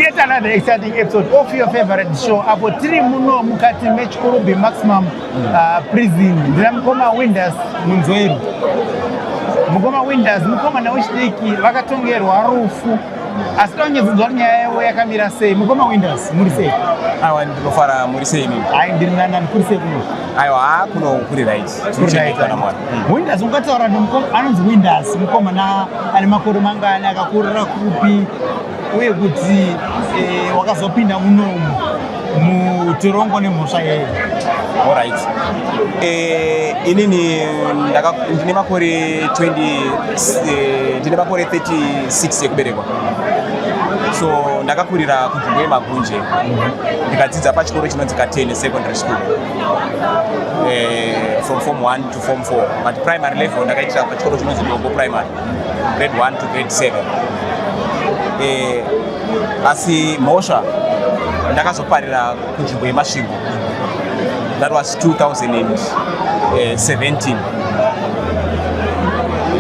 Yet another exciting episode of your favorite show. Apo tiri muno mukati meChikurubi Maximum Prison. Ndina mukoma Windows Munzweri. Mukoma Windows, mukomana wechidiki vakatongerwa rufu. Asi tonyedzunzwa kuti nyaya yavo yakamira sei. Mukoma Windows, muri sei? Aiwa, ndinofara. Muri sei nini? Hai, ndiri nani. Kuri sei kuno? Aiwa, haa, kuno kuri right. Tinochengetwa naMwari. Windows, ungataura kuti anonzi Windows mukomana ane makore mangani, akakurira kupi, uye kuti wakazopinda munomu mutirongo nemhosva yei? Alright, inini ndine makore 20, ndine makore 36 ekuberekwa. So ndakakurira kunzvimbo yeMagunje, ndikadzidza pachikoro chinonzi Katene Secondary School, from form 1 to form 4, but primary level ndakaitira pachikoro chinonzi Dombo Primary, grade 1 to grade 7. Asi mhosva ndakazoparira kunzvimbo yeMasvingo. That was 2017.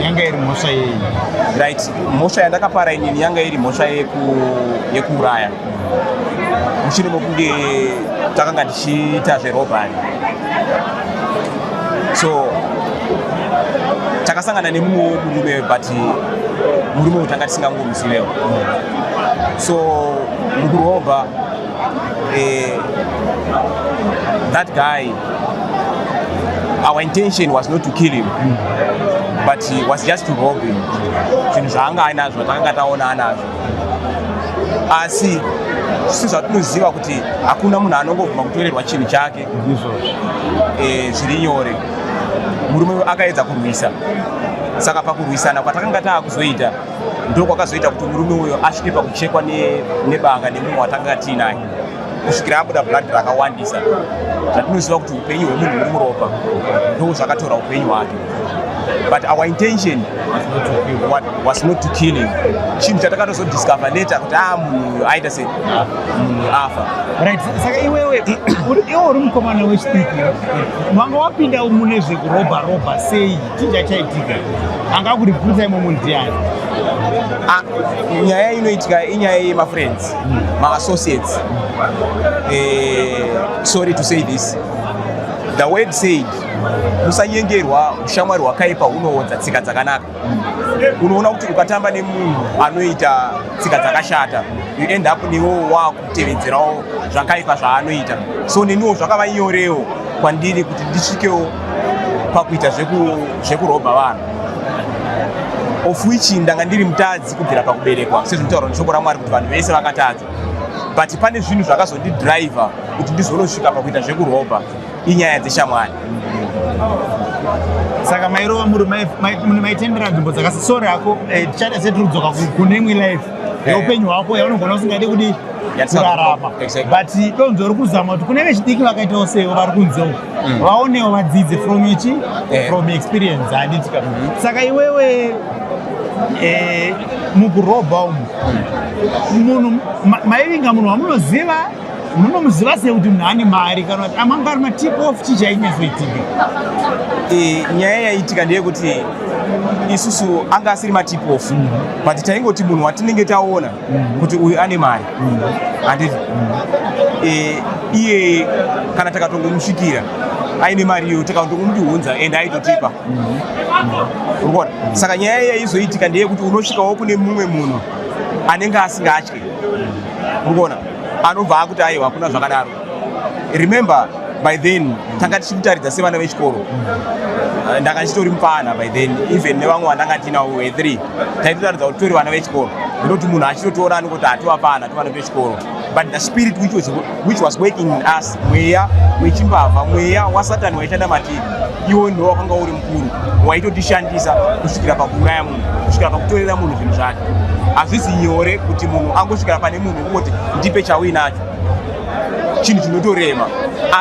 Yanga iri mhosva yei? Right, mhosva yandakapara inini yanga iri mhosva yekuuraya mushure mokunge takanga tichiita zverobbery. So takasangana nemumwe murume, but murume uyu tanga tisingangomuzivewo. So mukurobha, that guy, our intention was not to kill him, but was just to rob him zvinhu zvaanga ainazvo, takanga taona anazvo. Asi sezvatinoziva kuti hakuna munhu anongobvuma kutorerwa chinhu chake Ndizvozvo. Zviri nyore. Murume uyu akaedza kurwisa, saka pakurwisana kwatakanga taakuzoita ndo kwakazoita kuti murume uyo asvike pakuchekwa nebanga nemumwe watakanga tiinaye kusvikira abuda blood rakawandisa. Zvatinoziva kuti upenyu hwemunhu huri muropa, ndo zvakatora upenyu hwake. But our intention was not to kill him. Chinhu chatakatozodiscover later kuti a munhu uyu aita sei, munhu uyu afa. Right, saka iwewe iwe uri mukomana wechidiki, wanga wapinda mune zvekurobha robha sei? Chii chachaitika? Anga kuriputsa imomo ndiani? Ah, nyaya inoitika inyaya yemafriends, maassociates. Sorry to say this, the word said musanyengerwa, ushamwari hwakaipa hunoodza tsika dzakanaka. Unoona kuti ukatamba nemunhu anoita tsika dzakashata, you end up newewo wakutevedzerawo zvakaipa zvaanoita. So neniwo zvakava nyorewo kwandiri kuti ndisvikewo pakuita zvekurobha vanhu, of which ndanga ndiri mutadzi kubvira pakuberekwa, sezvinotaurwa neshoko raMwari kuti vanhu vese vakatadza. But pane zvinhu zvakazondidhiraivha kuti ndizonosvika pakuita zvekurobha, inyaya dzeshamwari. Saka mairova muri maitendera nzvimbo dzakasi. Sorry hako, tichada setirikudzoka kune imwe life yeupenyu hwako yaunogona usingadi kudi kurarama. But donzo ri kuzama kuti kune vechidiki vakaitawo sewo vari kunze uko vaonewo, vadzidze from ichi, from experience, handitika? Saka iwewe, mukurobha umu, munhu maivinga munhu wamunoziva, munomuziva sei kuti munhu ane mari, kana kuti amanga ari matip off? Chii chainyatsoitika? Nyaya yaitika ndeyekuti isusu anga asiri matip off, but taingoti munhu watinenge taona kuti uyu ane mari, handiti? Iye kana takatongomusvikira aine mari iyo, takatongomuti hunza, ende aitotipa, urikuona? Saka nyaya yaizoitika ndeyekuti unosvikawo kune mumwe munhu anenge asingatyi, urikuona? Anobva akuti aiwa, hakuna zvakadaro. Remember, by then tanga tichikutaridza sevana vechikoro. Ndanga ndichitori mupana by then, even nevamwe vandanga tiinawo we3 taitotaridza kuti tori vana vechikoro, ndinoti munhu achitotiona anongoti hativapana, tovana vechikoro. But the spirit which was working in us, mweya wechimbavha, mweya waSatani waishanda matiri, iwo ndo wakanga uri mukuru waitotishandisa kusvikira pakuuraya munhu, kusvikira pakutorera munhu zvinhu zvake. Hazvisi nyore kuti munhu angosvikira pane munhu kungoti ndipe chauinacho, chinhu chinotorema.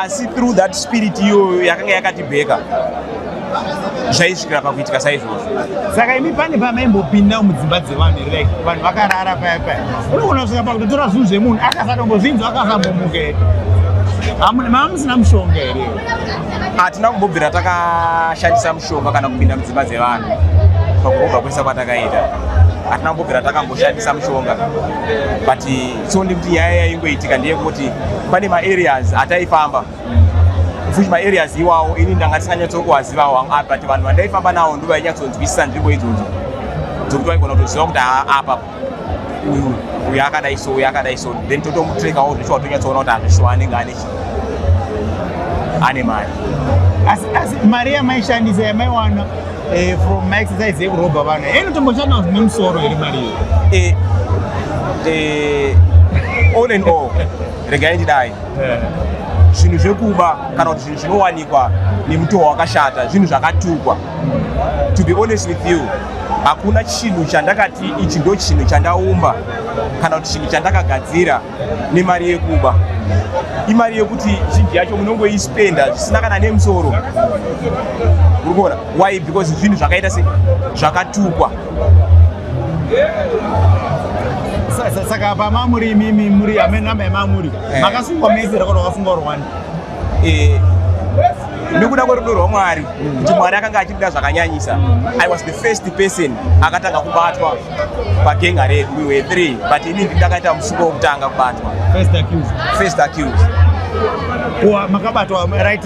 Asi through that spirit iyoyo yakanga yakatibheka, zvaisvikira pakuitika saizvozvo. Saka imi pane pamaimbopinda mudzimba dzevanhu here, like vanhu vakarara paya paya, unogona kusvika pakutotora zvinhu zvemunhu akasatombozvinzwa, akasambomuka here? Mava musina mushonga here? Hatina kumbobvira takashandisa mushonga kana kupinda mudzimba dzevanhu pakurobha kwese kwatakaita. Hatina kumbobvira takamboshandisa mushonga, but so ndikuti nyaya yaingoitika ndeyekuti pane maareas ataifamba futi. Maareas iwawo ini ndanga ndisinganyatsokuwazivawo, but vanhu vandaifamba navo ndo vainyatsonzwisisa nzvimbo idzodzo, dzokuti vaigona kutoziva kuti haa, apa uyu, uyu akadai so, uyu akadai so. Then totomutrekawo zveshuwa, tonyatsoona kuti hazvishuwa anenge ane chi ane mari. Asi mari yamaishandisa, yamaiwana from maexercise yekurobha vanhu, inotomboshanda zvine musoro here mari iyo? All in all, regai ndidai, zvinhu zvekuba kana kuti zvinhu zvinowanikwa nemutoo wakashata, zvinhu zvakatukwa. To be honest with you, hakuna chinhu chandakati ichi ndo chinhu chandaumba kana kuti chinhu chandakagadzira nemari yekuba. Imari yekuti zhinji yacho munongoispenda zvisina kana nemusoro, uri kuona? Why? Because zvinhu zvakaita se zvakatukwa. Saka pamamuri imimi, muri amene namba yamamuri, makasungwa mese rakona wakasungwa rwanda? Nekuda kwerudo rwaMwari, kuti Mwari akanga achidida zvakanyanyisa, I was the first person akatanga kubatwa pagenga redu. We were three, but ini ndakaita musungo wokutanga kubatwa. First accused. First accused. Kuwa makabatwa, right?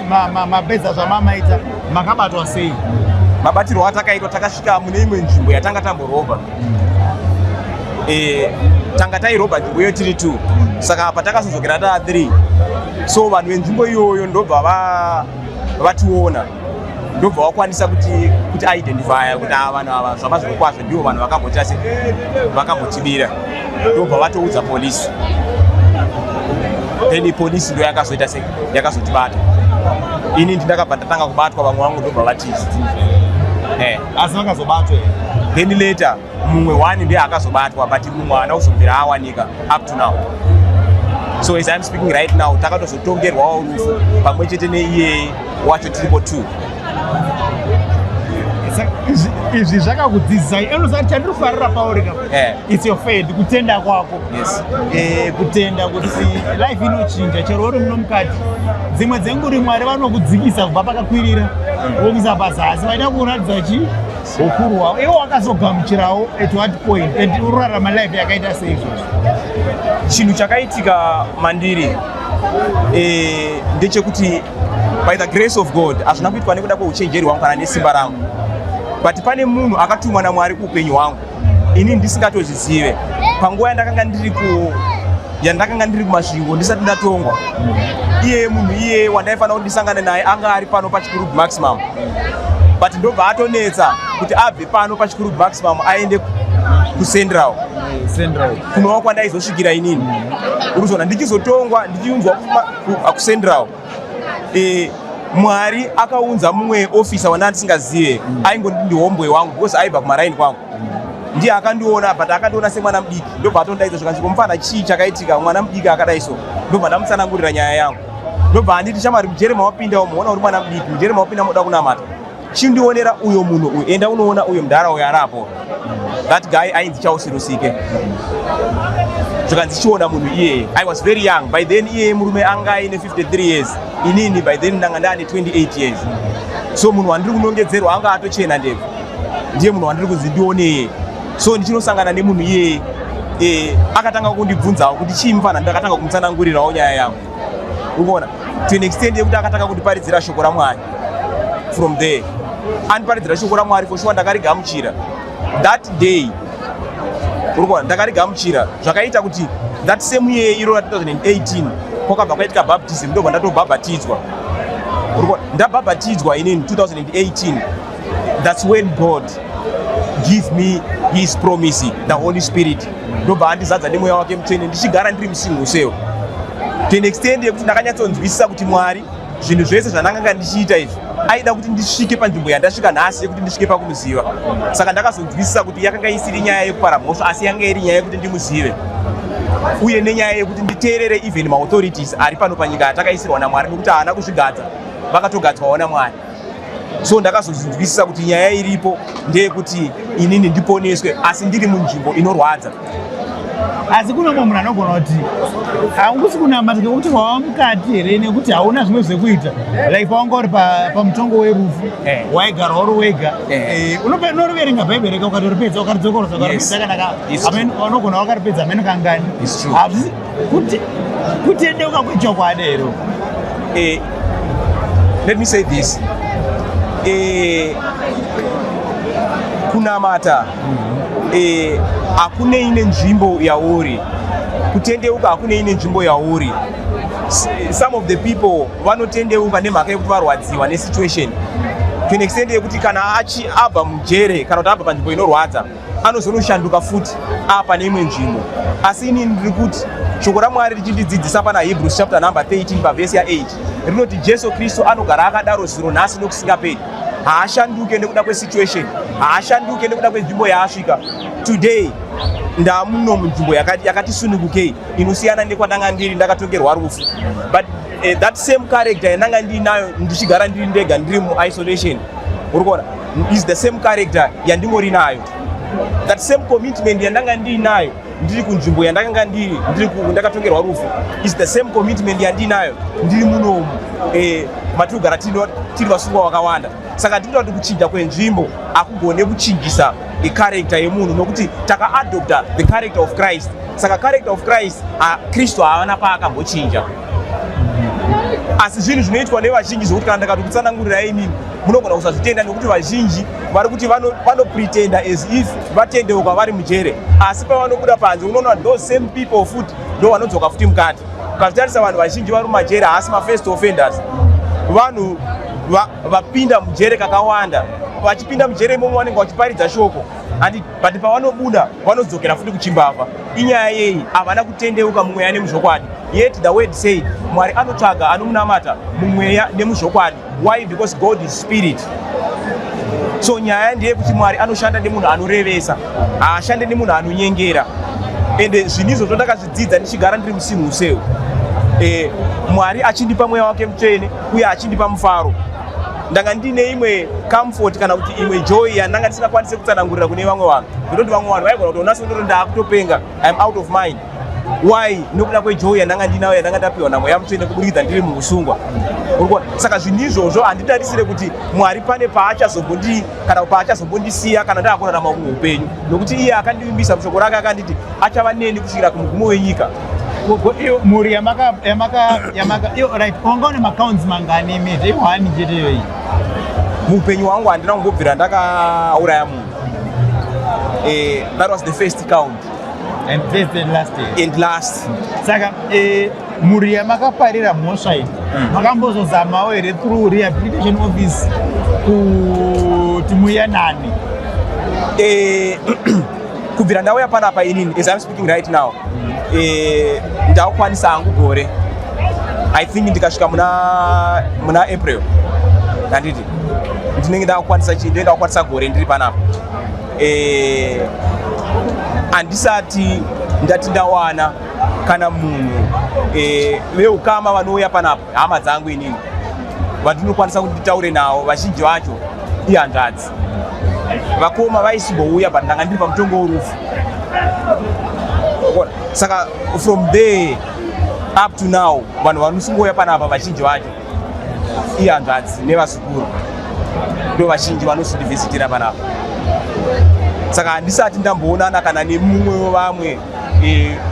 Mapedza zvamamaita, makabatwa sei? Mabatirwo atakaitwa, takasvika mune imwe nzvimbo yatanga tamborobha. Tanga tairobha nzvimbo iyo tiri two, saka patakazozokera taa three, so vanhu venzvimbo iyoyo ndobva vationa, ndobva vakwanisa kuti identifya kuti ava vanhu ava zvamazviro kwazvo ndivo vanhu vakambotira se vakambotibira. Ndobva vatoudza polisi, then polisi ndo yakazoita se yakazotibata. Ini ndakabva ndatanga kubatwa, vamwe vangu ndobva vatiza. Asi vakazobatwa here? Then later mumwe one ndiye akazobatwa, but mumwe haana kuzobvira awanika up to now. So as I'm speaking right now, takatozotongerwawo rufu pamwe chete neiye wacho, tiripo two. Saka izvi zvakakudzidzisai enosati chandiri kufarira pauri ka, it's your faith, kutenda kwako. Kutenda kuti life inochinja chero uri muno mukati. Dzimwe dzenguri Mwari vanokudzikisa kubva pakakwirira vokuisa pazasi, vaida kuratidza chi ukuru hwavo. Iwo wakazogamuchirawo at what point, and urarama life yakaita sei izvozvo? Chinhu chakaitika mandiri ndechekuti by the grace of God, hazvina kuitwa nekuda kweuchenjeri hwangu kana nesimba rangu, but pane munhu akatumwa naMwari kuupenyu hwangu ini ndisingatozvizive. Panguva yandakanga ndiri kuMasvingo ndisati ndatongwa, iyeye munhu iyeye wandaifanira kuti ndisangane naye anga ari pano paChikurubi Maximum, but ndobva atonetsa kuti abve pano paChikurubi Maximum aende kuCentral, kunova kwandaizosvikira inini, urikuzoona, ndichizotongwa, ndichiunzwa kuCentral. Mwari akaunza mumwe officer wandanga ndisingazive, aingonditi ndihombwe wangu because aibva kumaraini kwangu. Ndiye akandiona, but akandiona semwana mudiki, ndobva atondaidza zvikanzi, "Mufana, chii chakaitika? Mwana mudiki akadai so?" Ndobva ndamutsanangurira nyaya yangu, ndobva anditi, "Shamwari, mujere mawapinda umuona uri mwana mudiki, mujere mawapinda muda kunamata. Chindionera uyo munhu uyu, enda unoona uyo mudhara uyo arapo." That guy ainzi Charles Rusike. Zvikanzi, "Chiona munhu iyeye." I was very young by then. Iyeye murume anga aine 53 years, inini by then ndanga ndaane 28 years. So munhu wandiri kunongedzerwa anga atochena ndebvu, ndiye munhu wandiri kunzi ndioneye. So ndichinosangana nemunhu iyeye, akatanga kundibvunzawo kuti, "Chii, mufana?" Ndakatanga kumutsanangurirawo nyaya yangu, ukuona, to an extent yekuti akatanga kundiparidzira shoko raMwari. From there andiparidzira shoko raMwari, for sure ndakarigamuchira that day, urikuona? Ndakarigamuchira, zvakaita kuti that same year iro ra2018 kwakabva kwaitika baptism, ndobva ndatobhabhatidzwa, urikuona? Ndabhabhatidzwa inini 2018, that's when God give me his promise, the Holy Spirit. Ndobva andizadza nemweya wake mutsvene, ndichigara ndiri musingle cell, to an extent yekuti ndakanyatsonzwisisa kuti Mwari, zvinhu zvese zvandanganga ndichiita izvi, aida kuti ndisvike panzvimbo yandasvika nhasi, yekuti ndisvike pakumuziva. Saka ndakazonzwisisa kuti yakanga isiri nyaya yekupara mhosva, asi yanga iri nyaya yekuti ndimuzive, uye nenyaya yekuti nditeerere even maauthorities ari pano panyika yatakaisirwa naMwari, nekuti haana kuzvigadza, vakatogadzwawo naMwari. So ndakazozvinzwisisa kuti nyaya iripo ndeyekuti inini ndiponeswe, asi ndiri munzvimbo inorwadza. Asi kune umwe munhu anogona kuti haungusi kunamata ngekuti wava mukati here, nekuti hauna zvimwe zvekuita, like pawanga uri pamutongo werufu, waigara uri wega. Unoriverenga Bhaibheri ka, ukatoripedza, ukaridzokoroza, ukaripedza, kana vanogona wakaripedza amene kangani. It's true. Hazvisi kuti kutendeuka kwechokwadi here? Let me say this, kunamata hakunei nenzvimbo yauri. Kutendeuka hakunei nenzvimbo yauri. Some of the people vanotendeuka nemhaka yekuti varwadziwa nesituation to an extent yekuti kana achi abva mujere kana kuti abva panzvimbo inorwadza, anozonoshanduka futi apa neimwe nzvimbo. Asi inini ndiri kuti shoko raMwari richindidzidzisa pana Hebrews chapter number 13 pavhesi ya8 rinoti Jesu Kristu anogara akadaro zuro, nhasi nokusingaperi. Haashanduke nekuda kwesituation, haashanduke nekuda kwenzvimbo yaasvika. Today ndamuno munzvimbo yakati sunungukei, inosiyana nekwandanga ndiri ndakatongerwa rufu, but that same character yandanga ndiinayo ndichigara ndiri ndega, ndiri muisolation, uri kuona, is the same character yandingori nayo. That same commitment yandanga ndiinayo ndiri kunzvimbo yandakanga ndiri ndakatongerwa rufu is the same commitment yandinayo ndiri munomu matirikugara tiri vasungwa vakawanda. Saka ndinoda kuti kuchinja kwenzvimbo hakugone kuchinjisa icharacter yemunhu, nokuti takaadopta the character of Christ. Saka character of Christ, Kristu haana paakambochinja. Asi zvinhu zvinoitwa nevazhinji zvokuti kana ndakati kutsanangurirai inini, munogona kusazvitenda, nekuti vazhinji vari kuti vanopretenda as if vatendeuka vari mujere, asi pavanobuda panze unoona those same people futi ndo vanodzoka futi mukati. Ukazvitarisa, vanhu vazhinji vari mumajere haasi mafirst offenders. Vanhu vapinda mujere kakawanda. Vachipinda mujere imomo vanenge vachiparidza shoko, and but pavanobuda vanodzokera futi kuchimbavha. Inyaya yei? Havana kutendeuka mumweya nemuzvokwadi. Yet the word said Mwari anotsvaga anomunamata mumweya nemuzvokwadi. Why? Because God is spirit. So nyaya ndeyekuti Mwari anoshanda nemunhu anorevesa, haashande nemunhu anonyengera. Ende zvinhu izvozvo ndakazvidzidza ndichigara ndiri musinhuseu, Mwari achindipa mweya wake mutsvene uye achindipa mufaro. Ndanga ndine imwe comfort kana kuti imwe joy yandanga ndisingakwanisi kutsanangurira kune vamwe vanhu, ndototi vamwe vanhu vaigona kuti onasi ndoti ndaakutopenga, I'm out of mind. Why? Nokuda kwejoy yandanga ndinayo, yandanga ndapiwa namweya mutsvene kuburikidza ndiri muusungwa. Uri kuona? Saka zvinhu izvozvo handitarisire kuti Mwari pane paachazombondi kana paachazombondisiya kana ndaakurarama humwe upenyu, nokuti iye akandivimbisa mushoko rake, akanditi achava neni kusvikira kumugumo wenyika. Iyo mhuri yamaka iyo, right, wanga une macounts mangani imete? Ihwani chete iyoyi? Muupenyu hwangu handina kumbobvira ndakauraya munhu. That was the first count. And first and last year. And last. Saka mhuri yamakaparira mhosva iyi, makambozozamawo here through rehabilitation office kuti muyanane? Kubvira ndauya panapa inini, as I'm speaking right now, ndakukwanisa hangu gore. I think ndikasvika muna April, handiti, ndinenge ndakukwanisa chii, ndinenge ndakukwanisa gore ndiri panapa. Handisati ndati ndawana kana munhu veukama vanouya panapa. Hama dzangu inini vandinokwanisa kuti nditaure navo, vazhinji vacho ihanzvadzi. Vakoma vaisimbouya, but ndanga ndiri pamutongo worufu. Saka from there up to now, vanhu vanosingouya panapa vazhinji vacho ihanzvadzi nevazukuru, ndo vazhinji vanosindivhizitira panapa. Saka handisati ndamboonana kana nemumwe wevamwe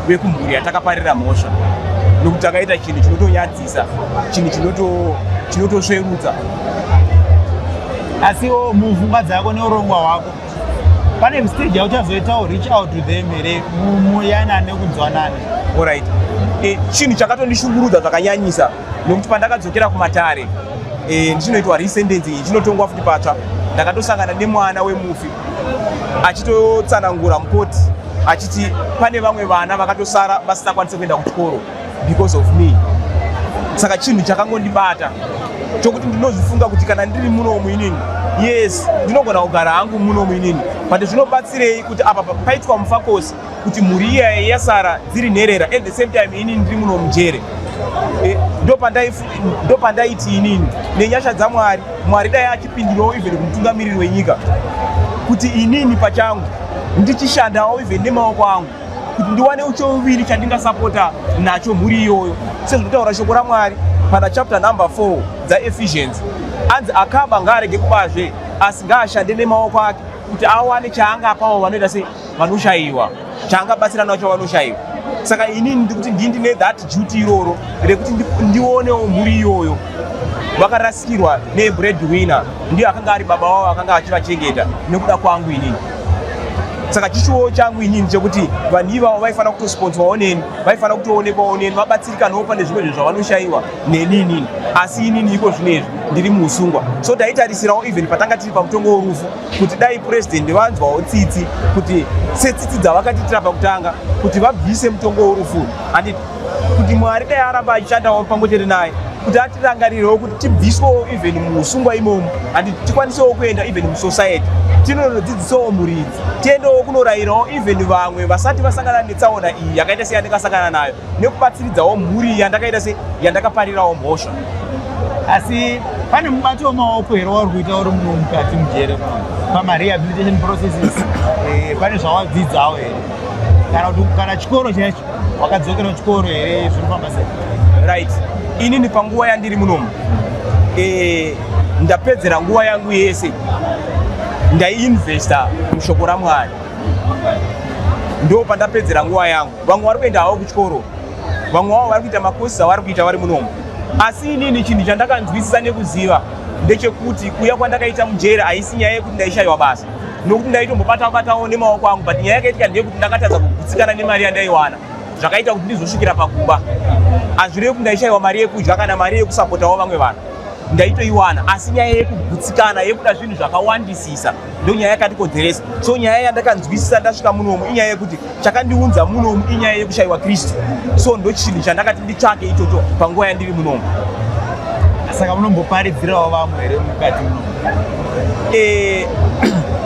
vekumhuri yatakaparira mhosva, nokuti takaita chinhu chinotonyadzisa, chinhu chinotosverudza. Asiwo mupfungwa dzako neurongwa hwako, pane stage yauchazoitawo reach out to them here, muyanane, kunzwanane? Alright, chinhu chakatondishungurudza zvakanyanyisa, nokuti pandakadzokera kumatare ndichinoitwa resentencing, ichinotongwa futi patsva, ndakatosangana nemwana wemufi achitotsanangura mukoti achiti pane vamwe vana vakatosara vasingakwanisi kuenda kuchikoro because of me. Saka chinhu chakangondibata chokuti ndinozvifunga kuti kana ndiri munomu inini, yes, ndinogona kugara hangu munomu inini, but zvinobatsirei kuti apa paitwa mufakosi kuti mhuri iyaya yasara dziri nherera, at the same time inini ndiri muno mujere? Ndopandaiti inini nenyasha dzaMwari, Mwari dai achipindirawo even kumutungamiriri wenyika, kuti inini pachangu ndichishandawo even nemaoko angu. Kuti ndiwane chouviri chandingasapota nacho mhuri iyoyo, sezvinotaura shoko raMwari pana chapter number 4 dzaEphesians, anzi akaba ngaarege kubazve, asi ngaashande nemaoko ake kuti awane chaangapawo vanoita sei, vanoshayiwa, chaangabatsira nacho vanoshayiwa. Saka inini ndikuti ndii ndine that duty iroro rekuti ndionewo mhuri iyoyo vakarasikirwa nebread winner, ndiyo akanga ari baba vavo akanga achivachengeta nekuda kwangu inini. Saka chishuwo changu inini chekuti vanhu ivavo vaifanira kutosponsorwawo neni, vaifanira kutoonekwawo neni, vabatsirikanawo pane zvimwe zvinhu zvavanoshayiwa neni inini. Asi inini iko zvino izvi ndiri muusungwa. So taitarisirawo, even patanga tiri pamutongo worufu, kuti dai purezidendi vanzwawo tsitsi, kuti setsitsi dzavakatiitira pakutanga kuti vabvise mutongo worufu, handiti, kuti Mwari dai aramba achishandawo pamwe chete naye kuti atirangarirewo kuti tibviswewo even muusungwa imomo, handiti, tikwanisewo kuenda even musociety, tinonodzidzisawo muridzi, tiendewo kunorayirawo even vamwe vasati vasangana netsaona iyi yakaita seyandakasangana nayo, nekubatsiridzawo mhuri yandakaita se yandakaparirawo mhosva. Asi pane mubato wemaoko here wauri kuita uri muno mukati mujere pamarehabilitation processes? Pane zvawadzidzawo here, kana kuti kana chikoro chaicho wakadzokera chikoro here? Zviri kufamba sei? Right, inini panguva yandiri munomu, ndapedzera nguva yangu yese ndaiinvesta mushoko raMwari. Ndo pandapedzera nguva yangu. Vamwe vari kuenda havo kuchikoro, vamwe vavo vari kuita makosi avari kuita vari munomu, asi inini chinhu chandakanzwisisa nekuziva ndechekuti kuya kwandakaita mujeri haisi nyaya yekuti ndaishayiwa basa, nokuti ndaitombobata batawo nemaoko angu, but nyaya yakaitika ndeyekuti ndakatadza kugutsikana nemari yandaiwana, zvakaita kuti ndizosvikira pakuba. Hazvirevi kuti ndaishayiwa mari yekudya kana mari yekusapotawo vamwe vanhu, ndaitoiwana, asi nyaya yekugutsikana, yekuda zvinhu zvakawandisisa, ndo nyaya yakatikodzeresa. So nyaya yandakanzwisisa ndasvika munomu inyaya yekuti chakandiunza munomu inyaya yekushayiwa Kristu. So ndo chinhu chandakati nditsvake ichocho panguva yandiri munomu. Saka munomboparidzirawo vamwe here mukati munomu?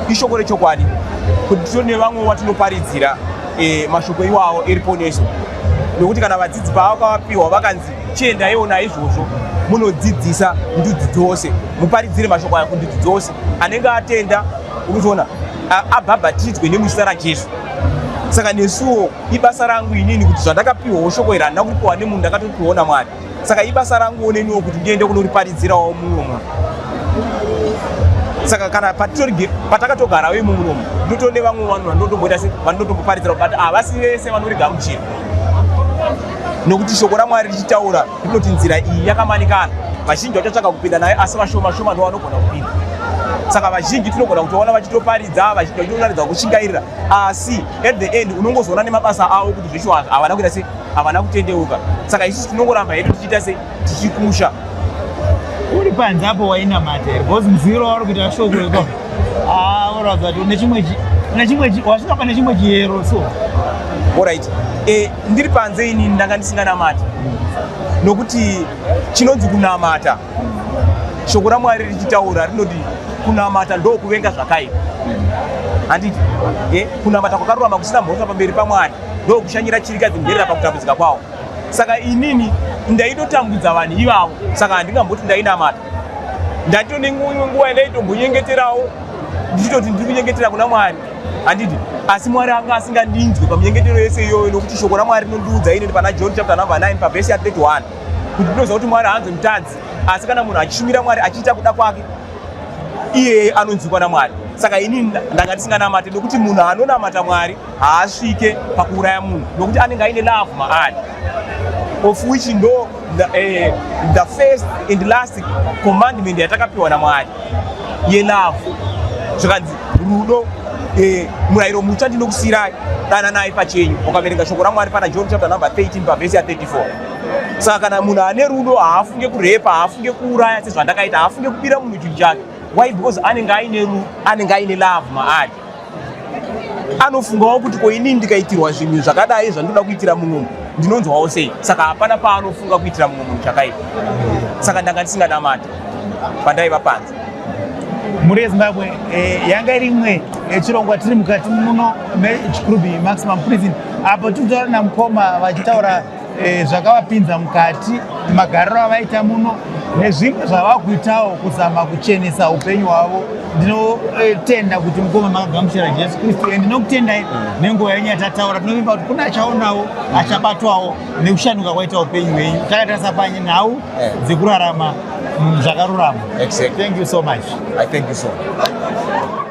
Ishoko rechokwadi kuti tine vamwe vatinoparidzira mashoko iwawo eriponeso, nokuti kana vadzidzi pavakavapiwa vakanzi, "Chiendaiwo naizvozvo munodzidzisa ndudzi dzose, muparidzire mashoko aya kundudzi dzose, anenge atenda, urikuzoona, abhabhatidzwe nemuzita raJesu." Saka nesuwo ibasa rangu inini kuti zvandakapiwawo shoko iri, handina kuripiwa nemunhu, ndakatopiwawo naMwari. Saka ibasa ranguwo neniwo kuti ndiende kunoriparidzirawo mumwe munhu. Saka kana patakatogarawo imo munomu, ndotone vamwe vanhu vandotomboita se vandotomboparidzira, but havasi vese vanorigamuchira, nokuti shoko raMwari richitaura rinoti nzira iyi yakamanikana, vazhinji vachatsvaka kupinda nayo, asi vashoma shoma ndo vanogona kupinda. Saka vazhinji tinogona kutoona vachitoparidza, vazhinji vachitoratidza kushingairira, asi at the end unongozoona nemabasa avo kuti zveshuwa havana kuita se havana kutendeuka. Saka isusu tinongoramba hedu tichiita se tichikusha. Uri panze apo wainamata here? Because muziiro wauri kuita shoko iko, uratidza kuti une chimwe wasvika pane chimwe chiyero so. Alright, ndiri panze inini ndanga ndisinganamati, nokuti chinonzi kunamata, shoko raMwari richitaura rinoti kunamata ndo kuvenga zvakaipa, handiti? Kunamata kwakarurama kusina mhosva pamberi paMwari ndo kushanyira chirikadzi mherera pakutambudzika kwavo. Saka inini ndaitotambudza vanhu ivavo, saka handingamboti ndainamata. Ndatone imwe nguva yandaitombonyengeterawo ndichitoti ndiri kunyengetera kuna Mwari, handiti, asi Mwari anga asingandinzwe pamunyengetero yese iyoyo, nokuti shoko raMwari rinondiudza inini pana John chapter number 9 pavhesi ya31 kuti ndinoziva kuti Mwari haanzwe mutadzi, asi kana munhu achishumira Mwari achiita kuda kwake, iyeye anonzwikwa naMwari. Saka inini ndanga ndisinganamate, nokuti munhu anonamata Mwari haasvike pakuuraya munhu, nokuti anenge aine love maari, of which ndo the first and last commandment yatakapiwa naMwari yelove. Zvikanzi rudo, murayiro mutsva ndinokusiyirai, dananai pachenyu, ukaverenga shoko raMwari pana John chapter number 13 pavhesi ya34. Saka kana munhu ane rudo haafunge kurepa, haafunge kuuraya sezvandakaita, haafunge kubira munhu chinhu chake. Why? Because anenge aine love maari. Anofungawo kuti ko inini ndikaitirwa zvinhu zvakadai zvandinoda kuitira mumwe, ndinonzwawo sei? Saka hapana paanofunga kuitira mumwe munhu chakaipa. Saka ndanga ndisinganamati pandaiva panze. Mhuri yeZimbabwe, yanga iri imwe yechirongwa tiri mukati muno meChikurubi Maximum Prison, apo tiri kutaura namukoma vachitaura. Zvakavapinza mukati, magariro avaita muno nezvimwe zvavakuitawo kuzama kuchenesa upenyu hwavo. Ndinotenda kuti mukoma makagamuchira Jesu Kristu, and ndinokutendai nenguva yenyu yatataura. Tinovimba kuti kune achaonawo, achabatwawo nekushanduka kwaita upenyu hwenyu, takatarisa panhau dzekurarama zvakarurama. Thank you so much. I thank you so much.